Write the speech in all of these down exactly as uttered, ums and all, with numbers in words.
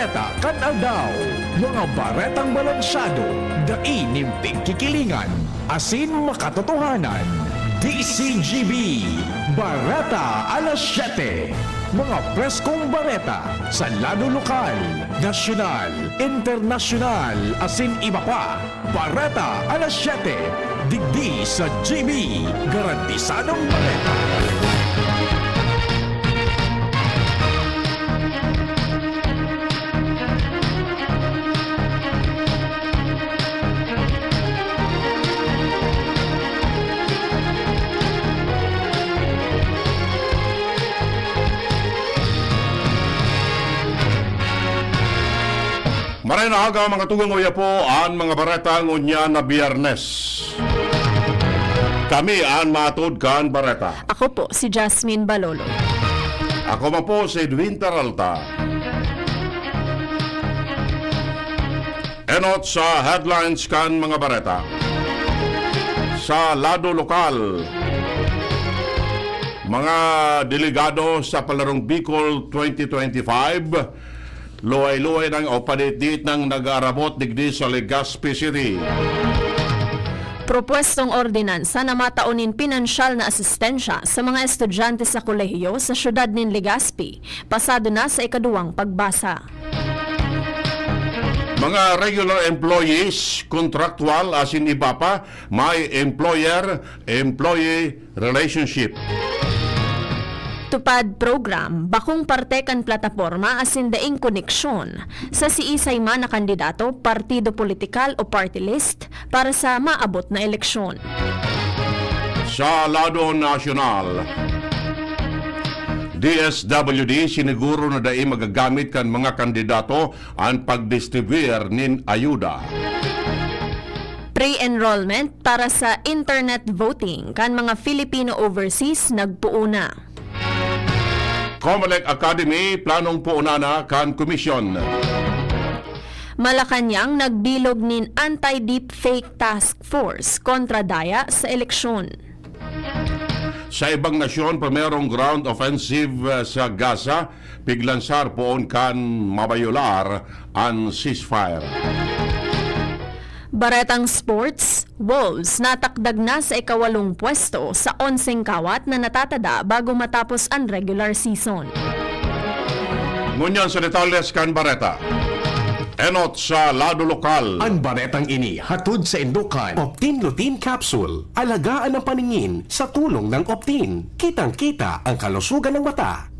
Bareta kan aldaw, mga baretang balansyado, dai nin pigkikilingan, asin makatotohanan. D C G B, Bareta alas siyete. Mga preskong bareta sa lado lokal, nasyonal, internasyonal, asin iba pa. Bareta alas siyete, digdi sa G B, garantisadong bareta. Maray na aga, mga tugang, uya po an mga bareta ngunyan na Biyernes. Kami an maatod kan bareta. Ako po si Jasmine Balolo. Ako man po si Edwin Peralta. Enot sa headlines kan mga bareta. Sa lado lokal, mga delegado sa Palarong Bicol twenty twenty-five, luhay-luhay nang o padit-dit nang nag-aarabot digdi sa Legazpi City. Propwestong ordinansa na matao nin pinansyal na asistensya sa mga estudyante sa kolehiyo sa siyudad nin Legazpi, pasado na sa ikaduwang pagbasa. Mga regular employees, contractual asin iba pa, may employer-employee relationship. Tupad program, bakong parte kan plataporma asin daing koneksyon sa siisay man na kandidato, partido politikal o party list para sa maabot na eleksyon. Sa lado nasyonal, D S W D siniguro na dai magagamit kan mga kandidato an pagdistribuir nin ayuda. Pre-enrollment para sa internet voting kan mga Filipino overseas nagpoon na. Comelec Academy, planong poonan na kan komisyon. Malacañang nagbilog nin Anti-Deepfake Task Force kontra daya sa eleksyon. Sa ibang nasyon, primerong ground offensive, ah, sa Gaza, piglansar poon kan mabayolar an ceasefire. Baretang sports, Wolves natakdag na sa ikawalong pwesto sa onseng kawat na natatada bago matapos an regular season. Ngunyan sa detalles kan bareta. Enot sa lado lokal. An baretang ini hatod sa Indokan, Optin Lutein Capsule. Alagaan ang paningin sa tulong ng Optin. Kitang-kita ang kalusugan ng mata.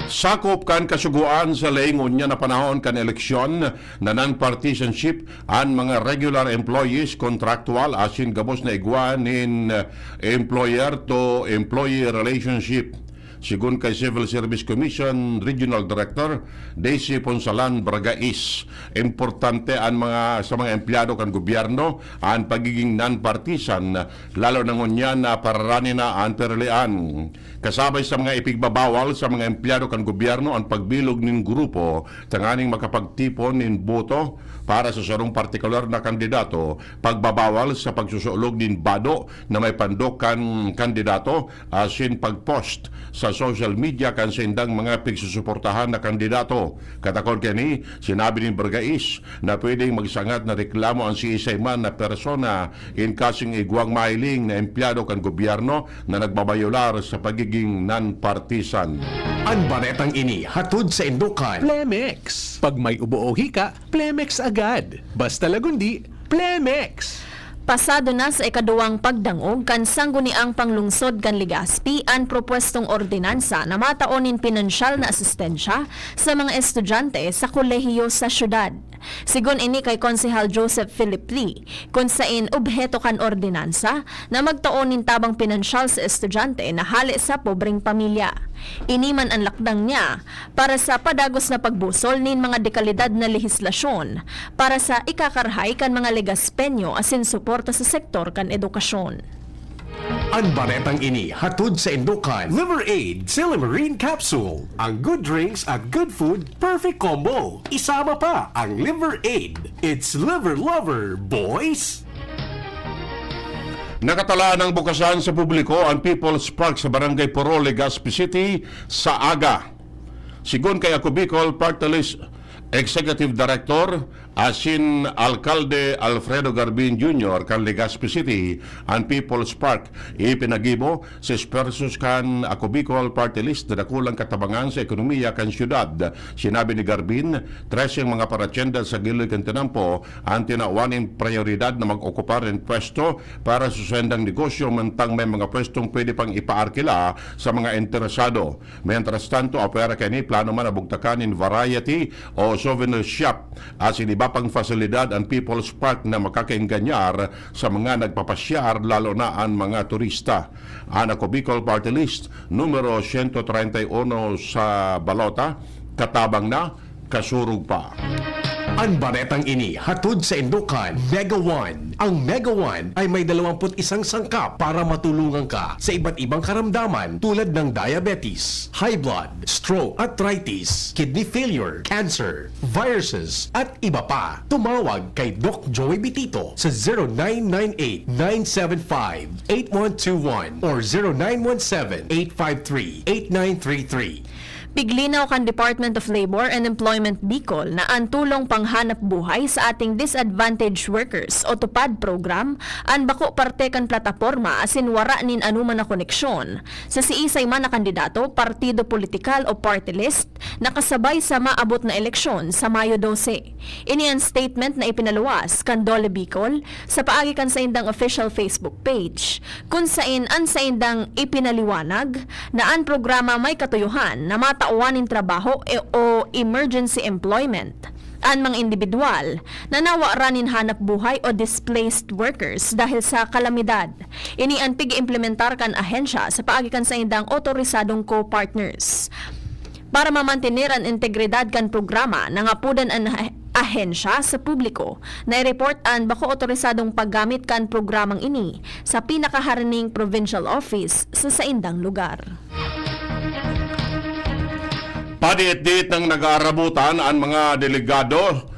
Sakop kan kasugoan sa laing ngunyan na panahon kan eleksyon na non-partisanship an mga regular employees, contractual asin gabos na igwa nin, eh, employer to employee relationship. Sigon kay Civil Service Commission Regional Director Daisy Ponsalan Bragais, importante an mga, sa mga empleyado kan gobyerno an pagiging non-partisan, lalo na ngunyan na pararani na an pirilian. Kasabay sa mga ipigbabawal sa mga empleyado kan gobyerno an pagbilog nin grupo tanganing makapagtipon nin boto para sa sarong partikular na kandidato, pagbabawal sa pagsusulog nin bado na may pandok kan kandidato, asin pag-post sa social media kan saindang mga pigsusuportahan na kandidato. Katakod kaini, sinabi ni Bragais na pwedeng magsangat na reklamo an siisay man na persona in kasong igwang mahiling na empleyado kan gobyerno na nagbabayolar sa pagiging non-partisan. An baretang ini hatod sa Indokan. Plemex. Pag may ubo o hika, Plemex agad. Basta lagundi, Plemex! Pasado na sa ikaduwang pagdangog kan Sangguniang Panglungsod kan Legazpi an propwestong ordinansa na matao nin pinansyal na asistensya sa mga estudyante sa kolehiyo sa syudad. Sigon ini kay Konsehal Joseph Philip Lee, kun sain obheto kan ordinansa na magtao nin tabang pinansyal sa estudyante na hale sa pobreng pamilya. Ini man an lakdang niya para sa padagos na pagbusol nin mga dekalidad na lehislasyon para sa ikakarahay kan mga Legazpeño asin suporta sa sektor kan edukasyon. An baretang ini hatod sa Indokan, Liver Aid, Silymarin Capsule. Ang good drinks at good food, perfect combo. Isama pa ang Liver Aid. It's Liver Lover, boys! Nakatalaan ng bukasan sa publiko ang People's Park sa Barangay Poro, Legazpi City, sa aga. Sigon kay Ako Bicol Party List Executive Director asin Alkalde Alfredo Garbin Junior kan Legazpi City, an People's Park ipinagibo sa esfuerzos kan Ako Bicol Party List na dakulang katabangan sa ekonomiya kan siyudad. Sinabi ni Garbin, trese ang mga paratyenda sa gilid kan tinampo an tinawan nin prayoridad na mag-okupar nin pwesto para sa saindang negosyo, mantang may mga pwestong pwede pang ipaarkila sa mga interesado. Mientras tanto, apwera kaini, plano man na bugtakan nin variety o souvenir shop asin iba pang pasilidad an People's Park na makakaenganyar sa mga nagpapasyar, lalo na an mga turista. An Ako Bicol Party List, numero siyento treinta y uno sa balota, katabang na, kasurog pa. An baretang ini hatod saindo kan Mega One. Ang Mega One ay may dalawampu't isang sangkap para matulungan ka sa iba't ibang karamdaman tulad ng diabetes, high blood, stroke, arthritis, kidney failure, cancer, viruses, at iba pa. Tumawag kay Doc Joey Bitito sa zero nine nine eight, nine seven five, eight one two one or zero nine one seven, eight five three, eight nine three three. Piglinaw kan Department of Labor and Employment Bicol na an tulong panghanap buhay sa ating disadvantaged workers o TUPAD program an bako parte kan plataporma asin wara nin anoman na koneksyon sa siisay man na kandidato, partido politikal o party list na kasabay sa maabot na eleksyon sa Mayo dose. Ini an statement na ipinaluwas kan DOLE Bicol sa paagi kan saindang official Facebook page, kun saen an saindang ipinaliwanag na an programa may katuyohan na matawan nin trabaho e-, o emergency employment an mga indibidwal na nawaran nin hanap buhay o displaced workers dahil sa kalamidad. Ini an pig-iimplementar kan ahensya sa paagi kan saindang otorisadong co-partners. Para mamantener an integridad kan programa, nangapodan an ah-, ahensya sa publiko na i-report an bako otorisadong paggamit kan programang ini sa pinakaharining provincial office sa saindang lugar. Padiit-diit nang nag-aarabutan an mga delegado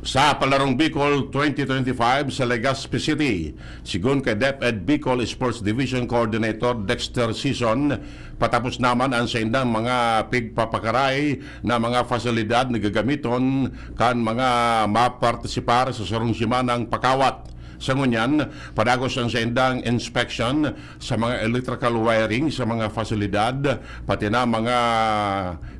sa Palarong Bicol twenty twenty-five sa Legazpi City. Sigon kay DepEd Bicol Sports Division Coordinator Dexter Sison, patapos naman an saindang mga pigpapakaray na mga pasilidad na gagamiton kan mga mapartisipar sa sarong semanang pakawat. Sa ngunyan, padagos an saindang inspection sa mga electrical wiring sa mga pasilidad, pati na mga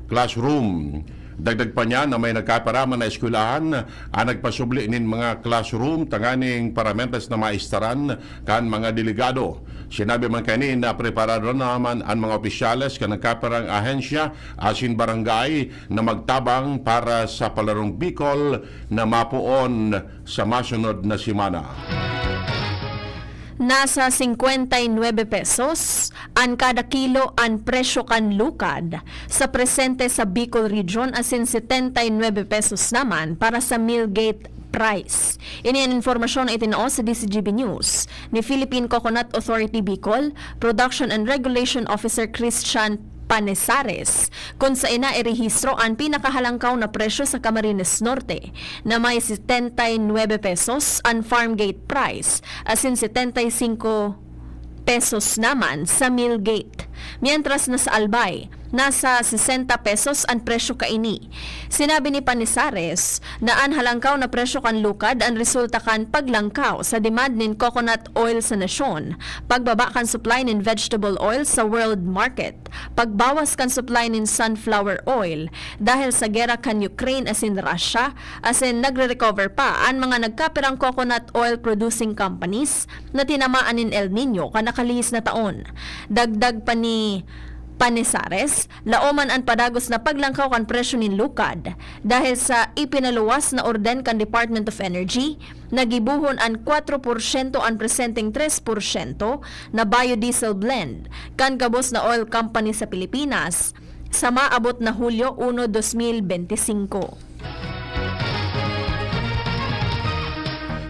classroom. Dagdag pa niya na may nagkaparaman na eskwelahan an nagpasubli nin mga classroom tanganing paramentas na maistaran kan mga delegado. Sinabi man kaini na preparado naman an mga opisyales kan nagkaparang ahensya asin barangay na magtabang para sa Palarong Bicol na mapoon sa masunod na semana. Nasa singkwenta y nuebe pesos an kada kilo an presyo kan lukad sa presente sa Bicol Region asin setenta y nuebe pesos naman para sa mill gate price. Ini an impormasyon na itinao sa D Z G B News ni Philippine Coconut Authority Bicol Production and Regulation Officer Christian Panesares, kun saen nairehistro an pinakahalangkaw na presyo sa Camarines Norte, na may setenta y nuebe pesos an farm gate price, asin setenta y cinco pesos naman sa mill gate. Mientras na sa Albay, nasa sesenta pesos an presyo kaini. Sinabi ni Panizares na an halangkaw na presyo kan lukad an resulta kan paglangkaw sa demand nin coconut oil sa nasyon, pagbaba kan supply nin vegetable oil sa world market, pagbawas kan supply nin sunflower oil dahil sa gera kan Ukraine asin Russia, asin nagre-recover pa an mga nagkapirang coconut oil producing companies na tinamaan nin El Niño kan nakalihis na taon. Dagdag pa ni Panizares, laoman an padagos na paglangkaw kan presyo nin lukad dahil sa ipinaluwas na orden kan Department of Energy na gibohon an kwatro porsyento an presenteng tres porsyento na biodiesel blend kan gabos na oil company sa Pilipinas sa maabot na Hulyo uno, dos mil bente singko.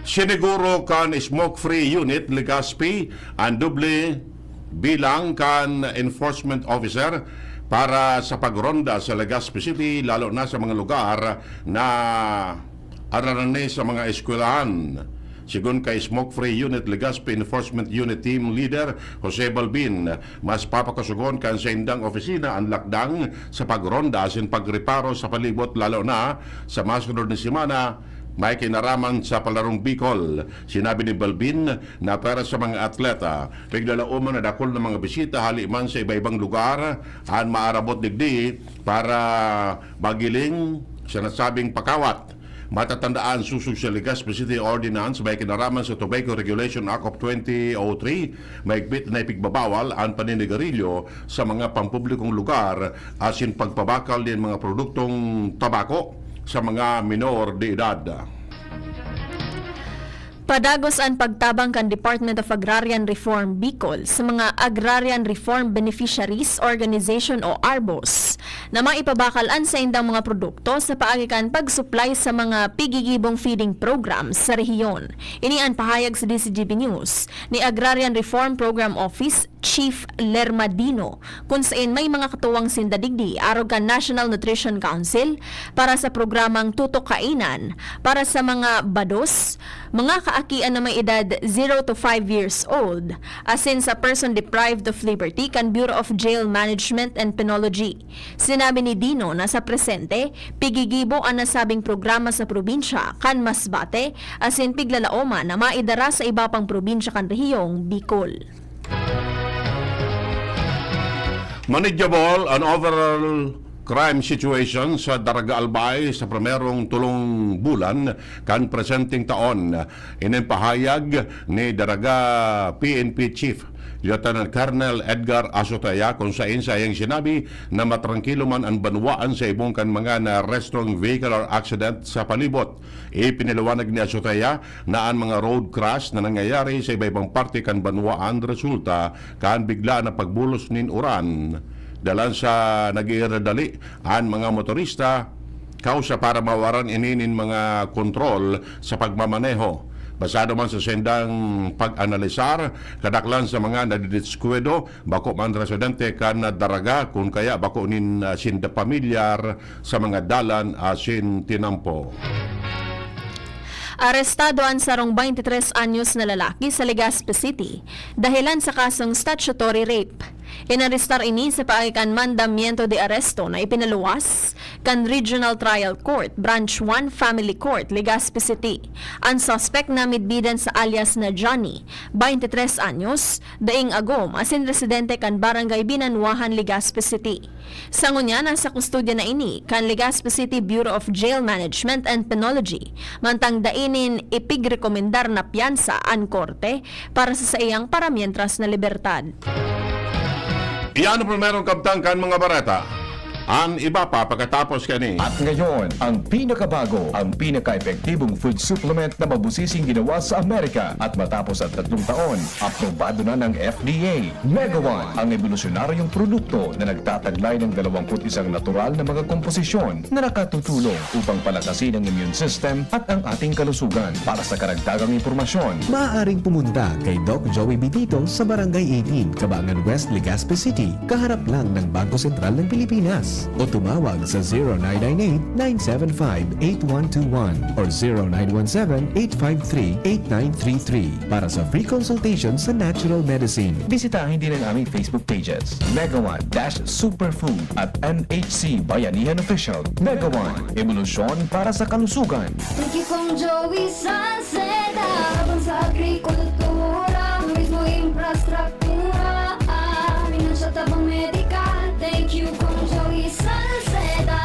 Siniguro kan Smoke Free Unit Legazpi an doble bilang kan enforcement officer para sa pagronda sa Legazpi City, lalo na sa mga lugar na ararani sa mga eskwelahan. Sigon kay Smoke Free Unit Legazpi Enforcement Unit Team Leader Jose Balbin, mas papakasogon kan saindang opisina an lakdang sa pagronda asin pagreparo sa palibot, lalo na sa masunod na semana may kinaraman sa Palarong Bicol. Sinabi ni Balbin na para sa mga atleta, piglalaoman na dakul na mga bisita hali man sa iba-ibang lugar an maarabot digdi para magiling sa nasabing pakawat. Matatandaan, sosog sa Legazpi City Ordinance may kinaraman sa Tobacco Regulation Act of twenty oh three, mahigpit na ipigbabawal an paninigarilyo sa mga pampublikong lugar asin pagpabakal nin mga produktong tabako sa mga minor de edad. Padagos an pagtabang kan Department of Agrarian Reform Bicol sa mga Agrarian Reform Beneficiaries Organization o ARBOs na maipabakal an saindang mga produkto sa paagi kan pag-supply sa mga pigigibong feeding programs sa rehiyon. Ini an pahayag sa D Z G B News ni Agrarian Reform Program Office Chief Lerma Dino, kun saen may mga katuwang sinda digdi arog kan National Nutrition Council para sa programang Tutok Kainan para sa mga bados, mga kaakian na may edad zero to five years old, asin sa person deprived of liberty kan Bureau of Jail Management and Penology. Sinabi ni Dino na sa presente, pigigibo an nasabing programa sa probinsya kan Masbate, asin piglalaoman na maidara sa iba pang probinsya kan rehiyong Bicol. Manageable an overall crime situation sa Daraga Albay sa primerong tolong bulan kan presenteng taon. Ini an pahayag ni Daraga P N P Chief Lieutenant Colonel Edgar Azotea, kun saen sa iyang sinabi na matrangkilo man an banwaan sa ibong kan mga naarestong vehicular accident sa palibot. Ipinaliwanag ni Azotea na an mga road crash na nangyayari sa iba-ibang parte kan banwaan resulta kan bigla na pagbulos nin uran. Dalan sa nag-iiradali an mga motorista, kausa para mawaran ini nin mga kontrol sa pagmamaneho. Basado man sa sendang pag-analisar, kadaklan sa mga nadidiskwado, bako man residente kan Daraga, kun kaya bako nin, ah, sinda pamilyar sa mga dalan asin tinampo. Arestado an sarong twenty tres anyos na lalaki sa Legazpi City dahelan sa kasong statutory rape. Inarestar ini sa paagi kan mandamiento de aresto na ipinaluwas kan Regional Trial Court, Branch one Family Court, Legazpi City. An suspek na midbidan sa alias na Johnny, twenty tres anyos, daing agom, asin residente kan Barangay Binanwahan, Legazpi City. Sa ngunyan, nasa kustodya na ini kan Legazpi City Bureau of Jail Management and Penology, mantang dai nin ipigrekomendar na piyansa an korte para sa saiyang paramientras na libertad. Iyan ang primerong kabtang kan mga bareta. An iba pa pagkatapos kani. At ngayon, ang pinakabago, ang pinaka-epektibong food supplement na mabusising ginawa sa Amerika. At matapos ang tatlong taon, aprobado na ng F D A. Mega One, ang ebolusyonaryong produkto na nagtataglay ng dalawampu't isang natural na mga komposisyon na nakatutulong upang palakasin ang immune system at ang ating kalusugan. Para sa karagdagang impormasyon, maaaring pumunta kay Doc Joey Bitito sa Barangay eighteen, Cabangan West, Legazpi City, kaharap lang ng Bangko Sentral ng Pilipinas. O tumawag sa zero nine nine eight, nine seven five, eight one two one or zero nine one seven, eight five three, eight nine three three para sa free consultation sa natural medicine. Bisitahin din ang aming Facebook pages, Mega One dash Superfood at M H C Bayanihan Official. Mega One, ebolusyon para sa kalusugan. Thank you, Kong Joey Salceda. Tabang sa agrikultura, turismo, infrastruktura, ah, pinansyal, tabang medikal. Thank you, Kong Joey Salceda.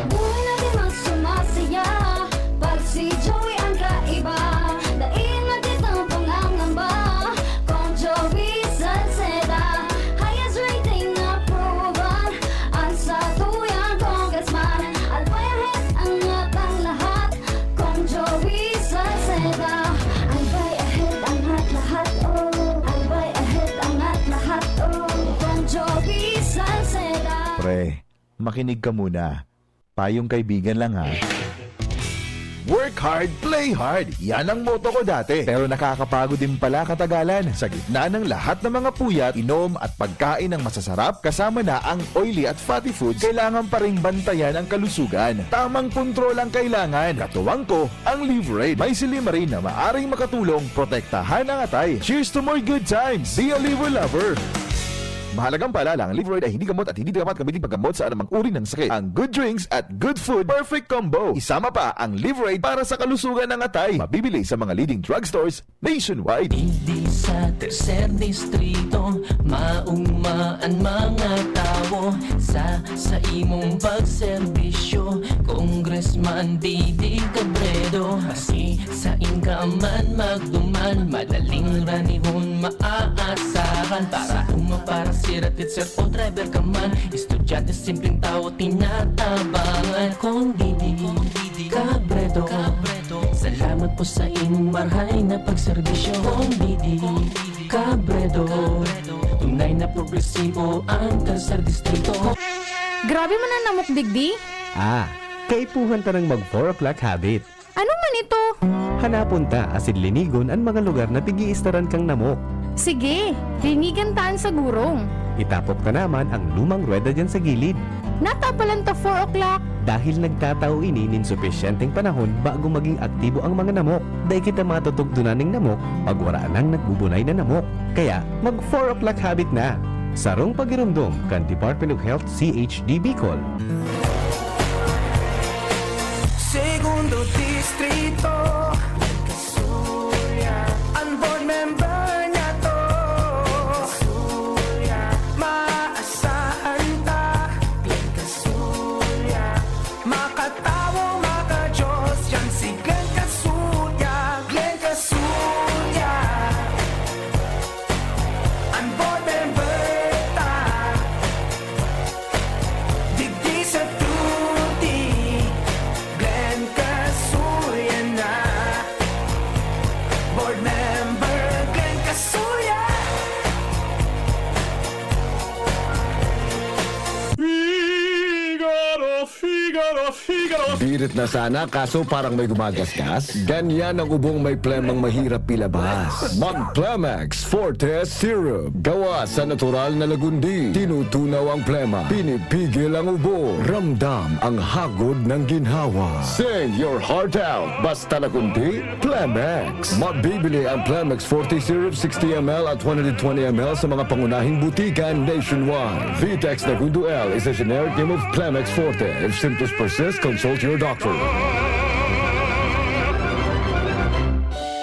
Buhay natin mas sumasaya pag si Joey ang kaiba. Dai na kitang pangangamba, Kong Joey Salceda. Highest rating na proven, ang satuyang congressman. Albay ahead ang atang lahat, Kong Joey Salceda. Albay ahead ang at lahat, oh. Albay ahead ang at lahat, oh. Kong Joey Salceda. Pre, makinig ka muna. Payong kaibigan lang, ha. Work hard, play hard. Yan ang motto ko dati. Pero nakakapagod din pala katagalan. Sa gitna ng lahat ng mga puyat, inom at pagkain ng masasarap, kasama na ang oily at fatty foods, kailangan pa ring bantayan ang kalusugan. Tamang kontrol ang kailangan. Katuwang ko, ang Livraid. May silymarin na maaring makatulong protektahan ang atay. Cheers to more good times! Be a Livra lover! Mahalagang paalala, ang Livraid ay hindi gamot at hindi dapat gamitin paggamot sa anumang uri ng sakit. Ang good drinks at good food, perfect combo. Isama pa ang Livraid para sa kalusugan ng atay. Mabibili sa mga leading drugstores nationwide. Digdi sa Tercer Distrito, maugma an mga tawo sa, sa imong pagserbisyo, Congressman Didi Cabredo. Maski sain ka man magduman, madaling ranihon maaasahan. Para uma, para sirat, teacher o driver ka man, estudyante, simpleng tawo, tinatabangan. Kong Didi Cabredo, salamat po sa imong marhay na pagserbisyo. Kong Didi Cabredo, tunay na progresibo ang Tercer Distrito. Grabe man an namok digdi. Ah, kaipuhan ta nang mag four o'clock habit. Ano man ito? Hanapon ta asin linigon an mga lugar na pig-iistaran kang namok. Sige, linigan ta an sagurong. Itapok ta naman ang lumang ruweda diyan sa gilid. Natapalan ta four o'clock. Dahil nagtatao ini nin supisyenteng panahon bago maging aktibo ang mga namok. Dai kita matutugdonan ning namok pag wara nang nagbubunay na namok. Kaya, mag four o'clock habit na. Sarong pagiromdom kan Department of Health, C H D Bicol. Segundo Distrito, an board member niya to. Maasahan ta, Makatawo, maka-Diyos, yan si Glenn Casulla, Glenn Casulla. An board member ta, digdi sa Tuti, Glenn Casulla na. Board member Glenn Casulla. Figaro, Figaro, Figaro. Birit na sana, kaso parang may gumagasgas. Ganyan ang ubong may plemang mahirap ilabas. Mag Plemex Forte Syrup. Gawa sa natural na lagundi. Tinutunaw ang plema. Pinipigil ang ubo. Ramdam ang hagod ng ginhawa. Sing your heart out. Basta lagundi, Plemex. Mabibili ang Plemex forty syrup, sixty M L at one hundred twenty M L sa mga pangunahing butika nationwide. Vitex Nagundo L is a generic name of Plemex Forte. If symptoms persist, consult your doctor.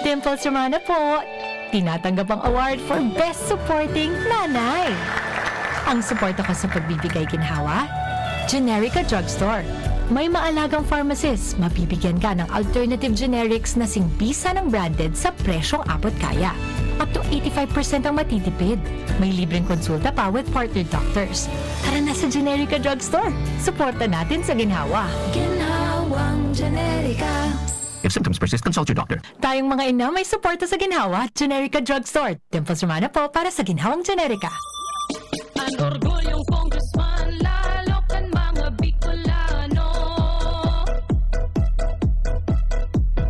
Dimples Romana po! Tinatanggap ang award for Best Supporting Nanay. Ang suporta ko sa pagbibigay ginhawa, Generica Drugstore. May maalagang pharmacist, mabibigyan ka ng alternative generics na singbisa ng branded sa presyong abot kaya. Up to eighty-five percent ang matitipid. May libreng konsulta pa with partner doctors. Tara na sa Generica Drugstore. Suporta natin sa ginhawa. Ginhawang Generica. If symptoms persist, consult your doctor. Tayong mga ina may suporta sa ginhawa, Generica Drugstore. Dimples Romana po para sa Ginhawang Generica. An orgulyong congressman, lalo kan mga Bicolano.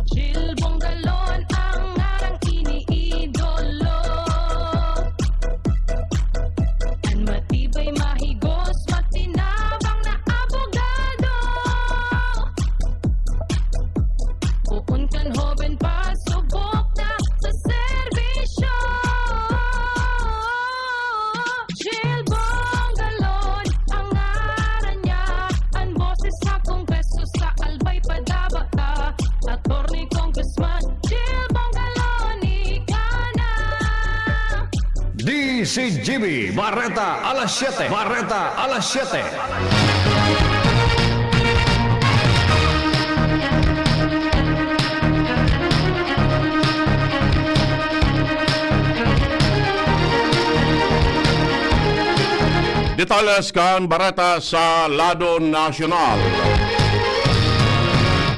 Jill Bongalon ang ngarang iniidolo. An matibay, mahigos, matinabang na abogado. Poon kan hoben pa, subok na sa serbisyo. Jill Bongalon ang ngaran niya, an boses sa Kongreso sa Albay Padaba ta. Attorney Congressman Jill Bongalon, ika na. D C G B, Bareta alas siyete. Bareta alas siyete. Detalles kan bareta sa lado nasyonal.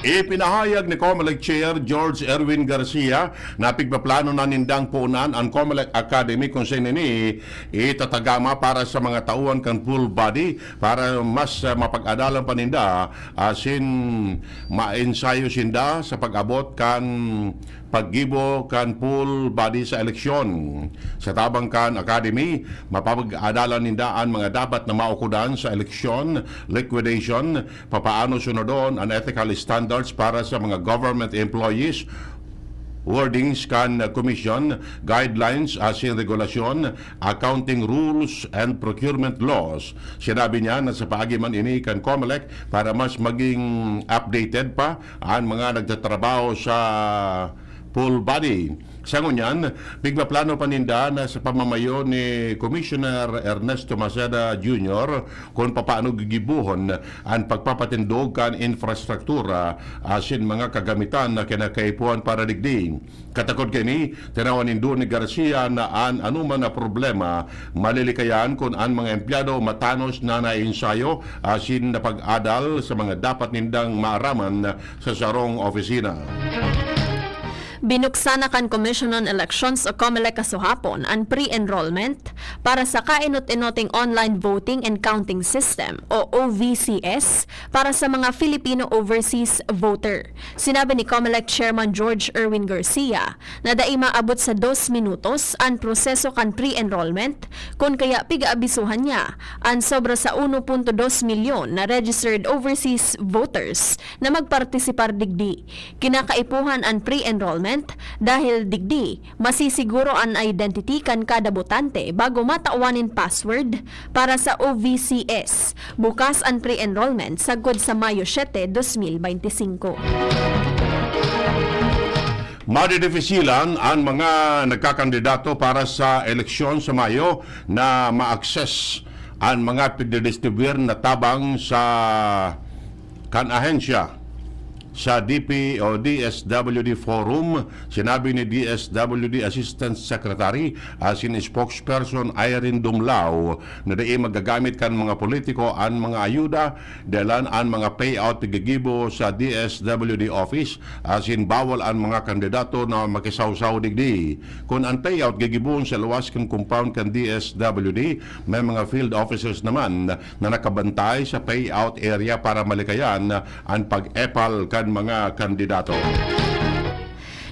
Ipinahayag ni Comelec Chair George Erwin Garcia na pigpaplano na nindang punan an Comelec Academy, kun saen ini itatagama para sa mga tauhan kan full body para mas, ah, mapag-adalan pa ninda asin maensayo sinda sa pag-abot kan paggibo kan full body sa eleksyon. Sa tabang kan Academy, mapapag-adalan ninda an mga dapat na maukodan sa eleksyon, liquidation, papaano sunodon an ethical standards para sa mga government employees, wordings kan commission, guidelines asin regulasyon, accounting rules and procurement laws. Sinabi niya na sa paagi man ini kan Comelec para mas maging updated pa an mga nagtatrabaho sa full body. Sa ngunyan, pigpaplano pa ninda na sa pamamayo ni Commissioner Ernesto Maceda Junior kun papaano gigibohon an pagpapatindog kan infrastruktura asin mga kagamitan na kinakaipuhan para digdi. Katakod kaini, tinawan nindo ni Garcia na an anoman na problema malilikayan kun an mga empleyado matanos na naensayo asin napag-adal sa mga dapat nindang maaraman sa sarong opisina. Binuksan na kan Commission on Elections o Comelec kasuhapon an pre-enrollment para sa kainot-inoting online voting and counting system o O V C S para sa mga Filipino overseas voter. Sinabi ni Comelec Chairman George Erwin Garcia na dai maabot sa dos minutos an proseso kan pre-enrollment, kun kaya pig-aabisuhan niya an sobra sa uno punto dos milyon na registered overseas voters na magpartisipar digdi. Kinakaipuhan an pre-enrollment dahil digdi masisiguro an identity kan kada botante bago matawan nin password para sa O V C S. Bukas an pre-enrollment sagkod sa Mayo siete, dos mil bente singko. Madidifisilan an mga nagkakandidato para sa eleksyon sa Mayo na ma-access an mga pigdidistribuir na tabang sa kan ahensya sa D P o D S W D Forum. Sinabi ni D S W D Assistant Secretary asin spokesperson Irene Dumlao na dai magagamit kan mga politiko an mga ayuda dalan an mga payout gigibo sa D S W D office asin bawal an mga kandidato na makisawsaw digdi. Kun an payout gigibohon sa luwas kan compound kan D S W D, may mga field officers naman na nakabantay sa payout area para malikayan an pag-epal kan mga kandidato.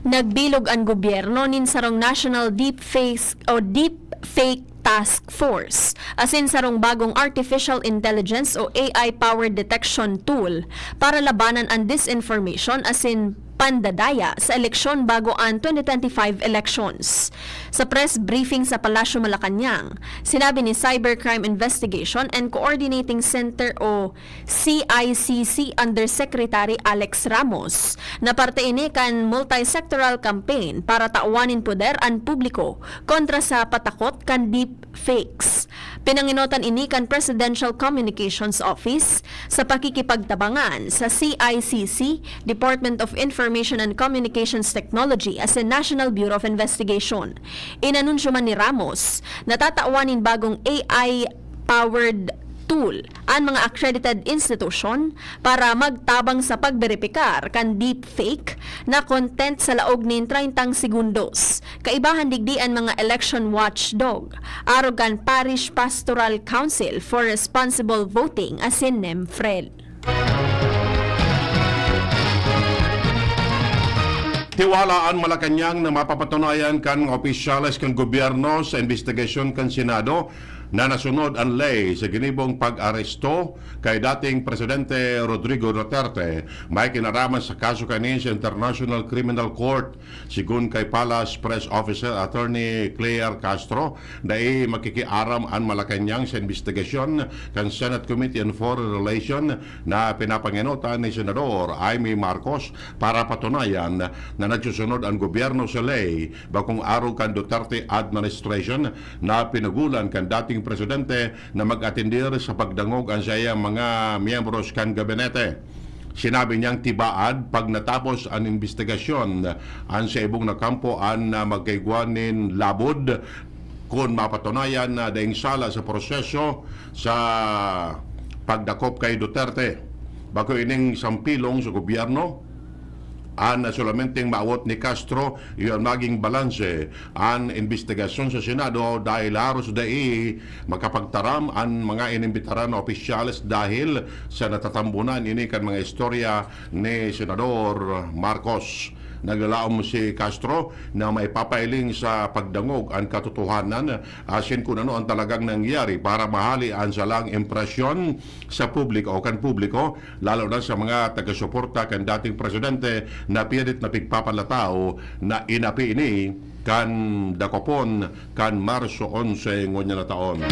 Nagbilog an gobyerno nin sarong National Deepface o Deepfake Task Force, asin sarong bagong artificial intelligence o A I-powered detection tool para labanan an disinformation asin pandadaya sa eleksyon bago an twenty twenty-five elections. Sa press briefing sa Palasyo Malacañang, sinabi ni Cybercrime Investigation and Coordinating Center o C I C C Undersecretary Alex Ramos na parte ini kan multisectoral campaign para tawan nin poder an publiko kontra sa patakot kan deepfakes. Pinangenotan ini kan Presidential Communications Office sa pakikipagtabangan sa C I C C, Department of Information and Communications Technology asin National Bureau of Investigation. Inanunsyo man ni Ramos na tatawan nin bagong A I powered tool an mga accredited institution para magtabang sa pagberipikar kan deepfake na content sa laog nin treyntang segundos. Kaibahan digdi an mga election watchdog, arog kan Parish Pastoral Council for Responsible Voting asin NEMFREL. Tiwala an Malacañang na mapapatunayan kan mga opisyales kan gobyerno sa imbestigasyon kan Senado na nasunod an ley sa ginibong pag-aresto kay dating Presidente Rodrigo Duterte. May kinaraman sa kaso kaini sa International Criminal Court. Segun kay Palace Press Officer Attorney Claire Castro, dai makikiaram an Malacañang sa imbestigasyon kan Senate Committee on Foreign Relation na pinapangenotan ni Senador Imee Marcos para patunayan na nagsusunod an gobyerno sa ley, bakong arog kan Duterte administration na pinugulan kan dating presidente na mag-atendir sa pagdangog an saiyang mga miyembros kan gabinete. Sinabi niyang tibaad pag natapos an imbestigasyon, an sa ibong na kampo an, ah, magkaigwa nin labod kun mapatunayan na daing sala sa proseso sa pagdakop kay Duterte. Bako ining sampilong sa gobyerno. An solamente maawot ni Castro, iyo an maging balanse. An imbestigasyon sa Senado dahil haros dai makapagtaram an mga inimbitaran na opisyales dahil sa natatambunan ini kan mga istorya ni Senador Marcos. Naglalaom si Castro na maipapailing sa pagdangog an katotohanan asin kun ano ang talagang nangyari para mahali an salang impresyon sa publiko o kan publiko, lalo na sa mga taga-suporta kan dating presidente na pilit na pigpapalataw na inapi ini kan dakopon kan Marso onse ngunyan na taon.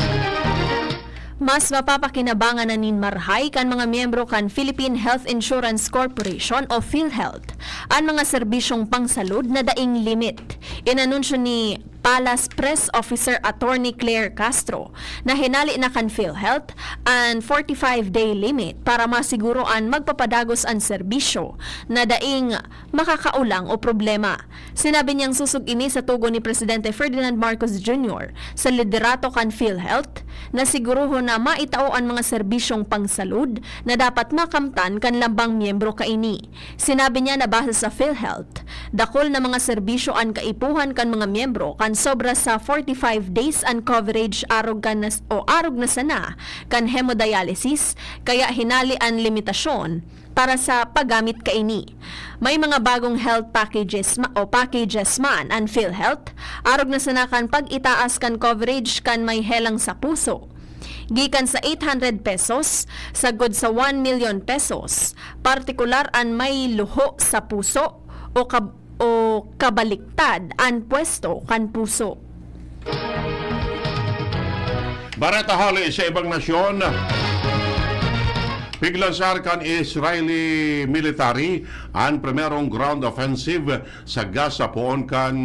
Mas mapapakinabangan na nin marahay kan mga miyembro kan Philippine Health Insurance Corporation o PhilHealth an mga serbisyong pangsalud na daing limit. Inanunsyo ni Palace Press Officer Attorney Claire Castro na hinali na kan PhilHealth an forty-five-day limit para masiguro an magpapadagos an serbisyo na daing makakaolang o problema. Sinabi niyang susog ini sa tugon ni Presidente Ferdinand Marcos Junior sa liderato kan PhilHealth na sigurohon na maitao an mga serbisyong pangsalud na dapat makamtan kan lambang miyembro kaini. Sinabi niya na base sa PhilHealth, dakul na mga serbisyo an kaipuhan kan mga miyembro kan sobra sa forty-five days an coverage arog kan nas-, o arog na sana kan hemodialysis, kaya hinali an limitasyon para sa paggamit kaini. May mga bagong health packages ma-, o packages man an PhilHealth, arog na sana kan pag-itaas kan coverage kan may helang sa puso. Gikan sa eight hundred pesos, sagkod sa one million pesos, partikular an may luho sa puso o kab-, o kabaliktad an pwesto kan puso. Bareta hali sa ibang nasyon. Piglansar kan Israeli military an primerong ground offensive sa Gaza poon kan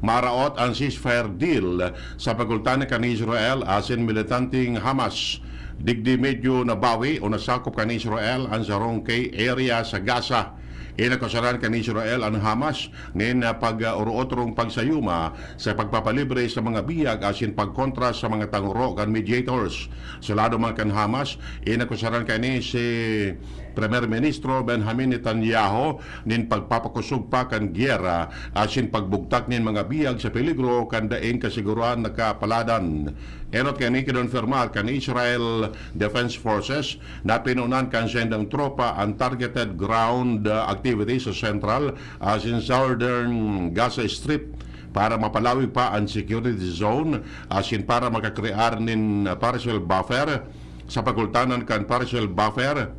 maraot an ceasefire deal sa pagultan kan Israel asin militanteng Hamas. Digdi medyo nabawi o nasakop kan Israel an sarong key area sa Gaza. Inakusaran kan Israel an Hamas nin pag-orotrong pagsayuma sa pagpapalibre sa mga bihag asin pagkontra sa mga tangro kan mediators. Sa lado man kan Hamas, inakusaran kaini si Primer Ministro Benjamin Netanyahu nin pagpapakosog pa kan giyera asin pagbugtak nin mga bihag sa peligro kan daing kasiguruhan na kapaladan. Enot kaini kinonfirmar kan Israel Defense Forces na pinunan kan saindang tropa an targeted ground, ah, activity sa central asin southern Gaza Strip para mapalawig pa an security zone asin para makakrear nin partial buffer sa pagultanan kan partial buffer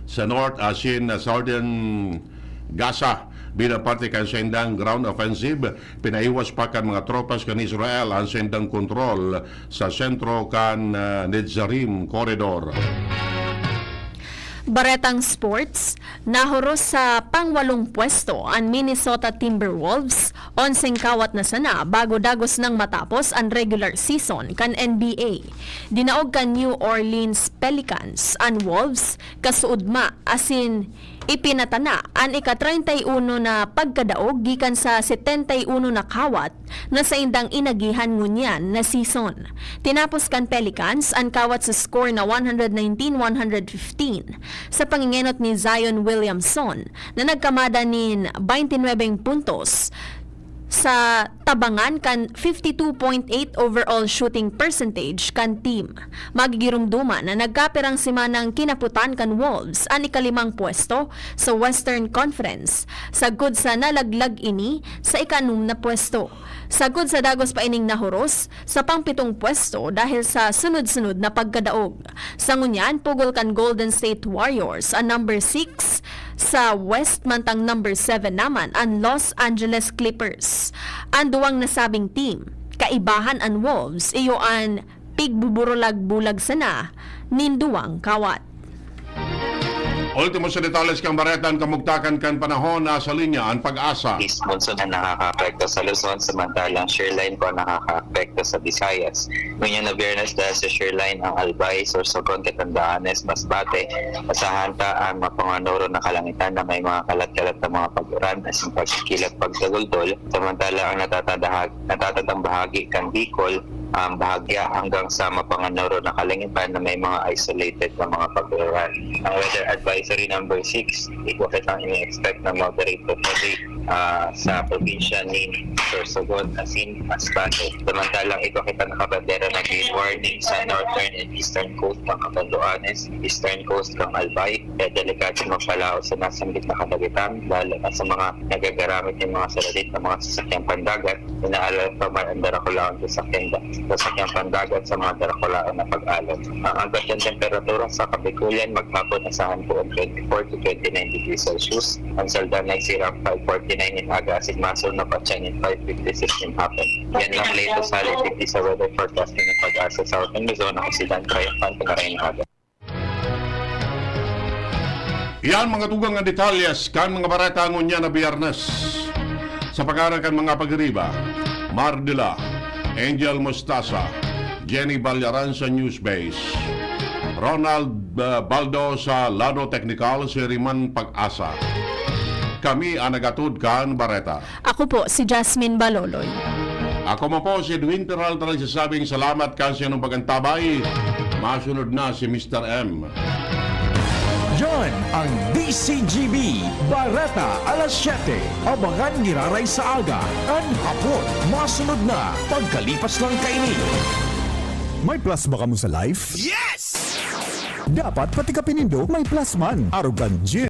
sa north asin southern Gaza. Bilang parte kan saindang ground offensive, pinaiwas pa kan mga tropas kan Israel an saindang kontrol sa sentro kan, ah, Netzarim Corridor. Baretang sports, nahuros sa pangwalong pwesto an Minnesota Timberwolves, onseng kawat na sana bago dagos nang matapos an regular season kan N B A. Dinaog kan New Orleans Pelicans an Wolves, kasuodma asin ipinatana an ika-treinta y uno na pagkadaog gikan sa setenta y uno na kawat na saindang inagihan ngunyan na season. Tinapos kan Pelicans an kawat sa score na one hundred nineteen one hundred fifteen sa pangengenot ni Zion Williamson na nagkamada nin twenty-nine puntos sa tabangan kan fifty-two point eight overall shooting percentage kan team. Magigiromdoman na nagkapirang semanang kinaputan kan Wolves an ikalimang pwesto sa Western Conference, sagkod sa nalaglag ini sa ikanom na pwesto. Sagkod sa dagos pa ining nahuros sa pangpitong pwesto dahil sa sunod-sunod na pagkadaog. Sa ngunyan, pugol kan Golden State Warriors an number six sa West, mantang number seven naman an Los Angeles Clippers. An duwang nasabing team, kaibahan an Wolves, iyo an pigbuburulag-bulag sana nin duwang kawat. Ultimo sa detalles kan bareta, an kamugtakan kan panahon. Nasa linya an PAGASA. East monsoon ang nakakaapekto sa Luzon, samantalang shear line po ang nakakaapekto sa Visayas. Ngunyan na Biyernes, dahil sa shear line ang Albay, Sorsogon, Catanduanes, Masbate, asahan ta ang mapanganoro na kalangitan na may mga kalat-kalat na mga pag-uran asin pagkikilap pagdagultol, samantala ang natatadahag-, natatandang bahagi kan Bicol, um, bahagya hanggang sa Mapanganoro na kalangitan na may mga isolated na mga pag-ulan. Ang weather advisory number six, igwa kitang ini-expect na moderate to heavy, ah, sa probinsya ni Sorsogon, Asin, Masbate. Samantalang igwa kita nakabandera na green warning sa northern and eastern coast ng Catanduanes, eastern coast ng Albay. Kaya delikado magpalaot sa nasambit na kadagitan, lalo na sa mga nagagaramit ng mga saradit ng mga sasakyang pandagat. Inaalala pa man ang darakulaon sa sakyang, sa sakyang pandagat sa mga darakulaon na pag-alon. Ang agos ng temperatura sa Kabikulan maghapon asahan po ang twenty-four to twenty-nine degrees Celsius. Ang Saldanay sirang five forty-nine in aga, asin masunod pa siya in five fifty-six in hapon. Yan lang latest holiday sa weather forecast ng Pag-asa sa Southern Luzon. Ako si Dan Triumphante, maray na aga. Yan mga tugang nga detalyes kan mga bareta ngunyan na Biyernes. Sa pangaran kan mga pagiriba, Mar de la, Angel Mostaza, Jenny Ballaran sa News Base, Ronald, uh, Baldo sa Lado Teknikal, si Riman Pag-asa. Kami ang nagatod kan bareta. Ako po si Jasmine Baloloy. Ako man po si Edwin Peralta, nagsasabing salamat kan sa inyong pag-antabay. Masunod na si Mister M. Yan ang D C G B, Bareta alas siyete. Abangan giraray sa aga, kan hapon. Masunod na, pagkalipas lang kaini. May plasma kamo sa life? Yes! Dapat pati kape nindo may plasman. Arog kan